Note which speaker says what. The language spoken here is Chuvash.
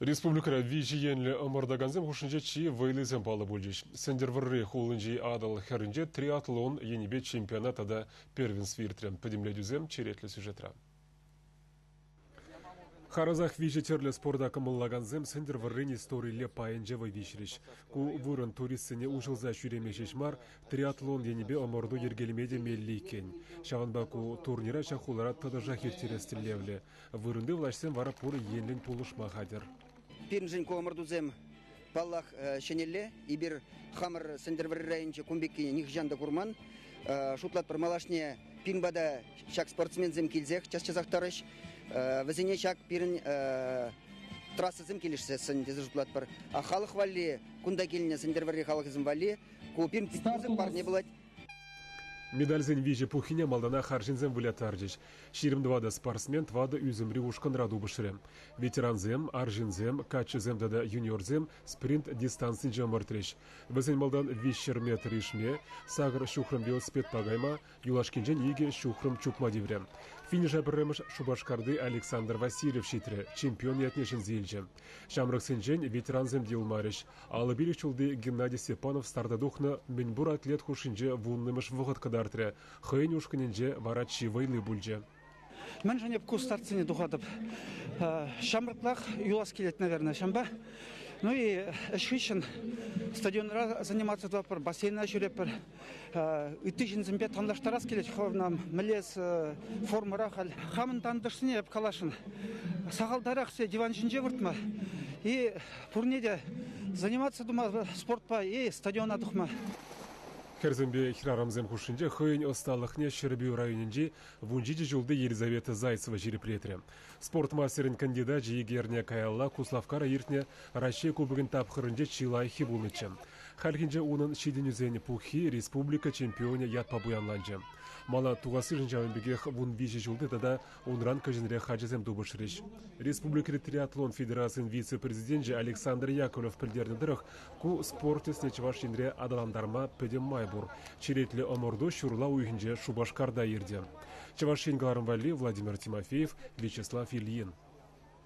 Speaker 1: Республикӑра виҫӗ енлӗ ӑмӑртакансем хушшинче чи вӑйлисем паллӑ пулчӗҫ. Сӗнтӗрвӑрри хулинчи Атӑл хӗрринче триатлон енӗпе чемпионат тата первенство иртрӗ. Пӗтӗмлетӳсем черетлӗ сюжетра. Харӑсах виҫӗ тӗрлӗ спорта кӑмӑллакансем Сӗнтӗрвӑррин историлле пайӗнче вӑй виҫрӗҫ. Ку вырӑн туристсене уҫӑлса ҫӳреме ҫеҫ мар, триатлон енӗпе ӑмӑрту йӗркелеме те меллӗ иккен. Ҫавӑнпа ку турнира ҫак хулара тӑтӑшах ирттерес тӗллевлӗ. Вырӑнти влаҫсем вара пур енлӗн пулӑшма хатӗр.
Speaker 2: Пирӗншӗн ку ӑмӑртусем, паллах, ҫӗнӗлле. Эпир хамӑр Сӗнтӗрвӑрри районӗнче кун пеккине нихӑҫан та курман. Шутлатпӑр, малашне пирӗн пата ҫак спортсменсем килсех час-часах тӑрӗҫ. Вӗсене ҫак пирӗн трассӑсем килӗшсессӗн тесе шутлатпӑр. А халӑх валли, кунта килнӗ Сӗнтӗрвӑрри халӑхӗсем валли ку пирӗн пысӑк парне пулать.
Speaker 1: Медальсен виҫӗ пуххине малтанах арҫынсем выляттарчӗҫ. 24 спортсмен тӑватӑ ӳсӗмри ушкӑнра тупӑшрӗ. Ветерансем, арҫынсем, каччӑсем тата юниорсем спринт дистанцинче ӑмӑртрӗҫ. Вӗсен малтан 300 метр ишме, сакӑр ҫухрӑм велосипедпа кайма, юлашкинчен икӗ ҫухрӑм чупма тиврӗ. Финиша пӗрремӗш Шупашкарти Александр Васильев ҫитрӗ, чемпион ятне ҫӗнсе илчӗ. Ҫамрӑксенчен ветерансем те юлмарӗҫ. 55 ҫулти Геннадий Степанов старта тухнӑ мӗнпур атлет хушшинче вуннӑмӗш вӑхӑт кӑтартрӗ. Хӑйӗн ушкӑнӗнче вара чи вӑйли пулчӗ.
Speaker 3: Мӗншӗн эп ку стартсене тухатӑп? Ҫамрӑклах юлас килет, наверное, ҫампа. Ну и ӗҫ хыҫҫӑн стадионра заниматься тӑватпӑр, бассейна ҫӳретпӗр. Ытти ҫынсемпе танлаштарас килет хӑвна мӗнле формӑра халь. Хамӑн тантӑшсене эп каласшӑн, сахалтарах диван ҫинче выртма и пурне те заниматься тума спортпа и стадиона тухма.
Speaker 1: Хӗрсемпе хӗрарӑмсем хушшинче хӑйӗн ӑсталӑхне Ҫӗрпӳ районӗнчи 17 ҫулти Елизавета Зайцева ҫирӗплетрӗ. Спорт мастерӗн кандидачӗ икӗ эрне каялла Куславккара иртнӗ Раҫҫей Кубокӗн тапхӑрӗнче чи лайӑххи пулнӑччӗ. Хальхинче унӑн ҫитӗнӳсен пуххи республика чемпионӗ ятпа пуянланчӗ. Мала тухассишӗн ҫавӑн пекех 13 ҫулти тата унран кӗҫӗнрех ачасем тупӑшрӗҫ. Республикӑри триатлон федерацийӗн вице-президенчӗ Александр Яковлев пӗлтернӗ тӑрӑх, ку спорт тӗсне Чӑваш Енре аталантарма пӗтӗм май пур. Черетлӗ ӑмӑрту ҫурла уйӑхӗнче Шупашкарта иртӗ. Чӑваш Ен кӑларӑм валли Владимир Тимофеев, Вячеслав Ильин.